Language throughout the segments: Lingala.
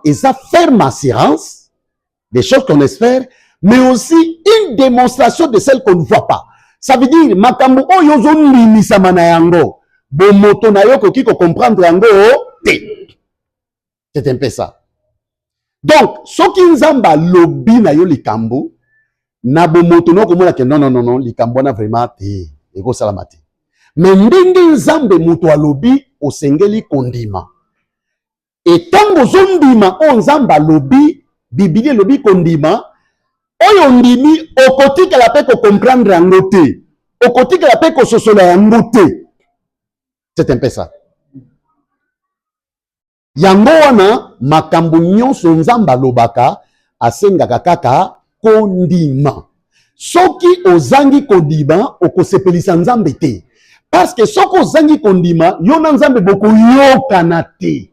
Eza ferme assurance des choses qu'on espère, mais aussi une démonstration de celle qu'on ne voit pas. Ça veut dire makambo oyo ozondimisama na yango, bomoto na yo okoki kocomprendre yango te. C'est un peu ça. Donc soki Nzambe alobi na yo likambo, na bomoto na okomona ke non, non, non, non, likambo wana vraiment te, ekosalama te. Mais ndenge Nzambe moto alobi, osengeli kondima. Etango ozondima oyo Nzambe alobi, Biblia elobi kondima oyo ondimi, okotikala mpe kocomprendre yango te, okotikala mpe kososola yango te. C'est un peu ça. Yango wana makambo nyonso Nzambe alobaka, asengaka kaka kondima. Soki ozangi kondima, okosepelisa Nzambe te, parce que soki ozangi kondima, yo na Nzambe bokoyokana te,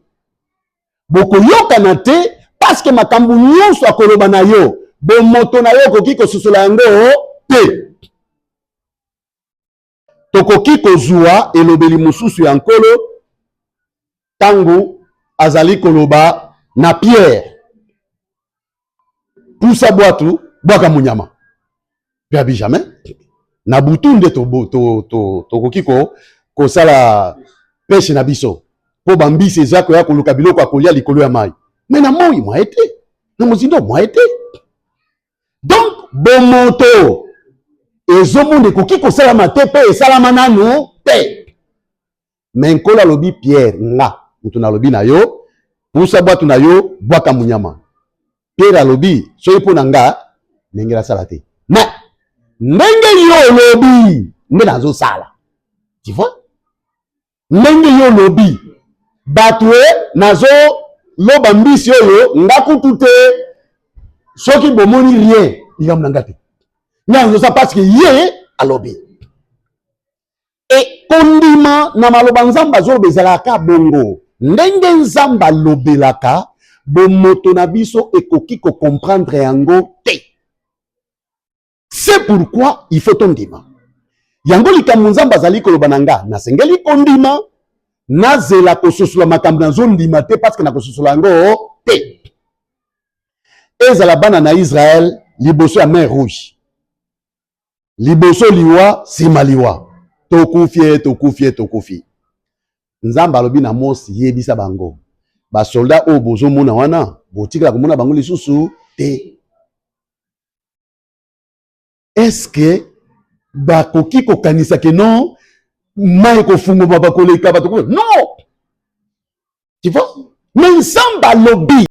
bokoyokana te, parce que makambo nyonso akoloba na yo, bomoto na yo okoki kososola yango te. Tokoki kozwa elobeli mosusu ya Nkolo ntango azali koloba na Pierre: "Pusa bwatu, bwaka monyama." Mpe abi: "Jamais, na butu nde tokoki kosala pêche na biso, mpo bambisi eza koya koluka biloko ya kolia likolo ya mai, mais na moi mwaye te, na mozindo mwaye te." Donc bomoto ezomona ekoki kosalama te, mpe esalama nanu te. Mais Nkolo alobi: "Pierre, nga moto nalobi na yo, pusa bwatu na yo, bwaka monyama." Pierre alobi: "Soki mpo na nga, ndenge nasala te, mais ndenge yo olobi nde nazosala." Tu vois, ndenge yo olobi, bato e nazoloba mbisi oyo, nga kutu te. Soki bomoni rien, likambo na nga te, nga nazosala parce que ye alobi. E kondima na maloba Nzambe azoloba ezalaka bongo. Ndenge Nzambe alobelaka, bomoto na biso ekoki kocomprendre yango te. C'est pourquoi il faut tondima yango. Likambo Nzambe azali koloba na nga, nasengeli kondima, nazela kososola makambo nazondima te, parce que nakososola yango te. Ezala bana na Israel liboso ya mer Rouge, liboso liwa, nsima liwa, tokufi e, tokufi e, tokufi. Nzambe alobi na Mose: "Yebisa bango, basoldat oyo bozomona wana, botikala komona bango lisusu te." Est-ce bakoki kokanisa ke non, mai ekofungwama, bakoleka, bato? Non, tu vois, mais Nzambe alobi.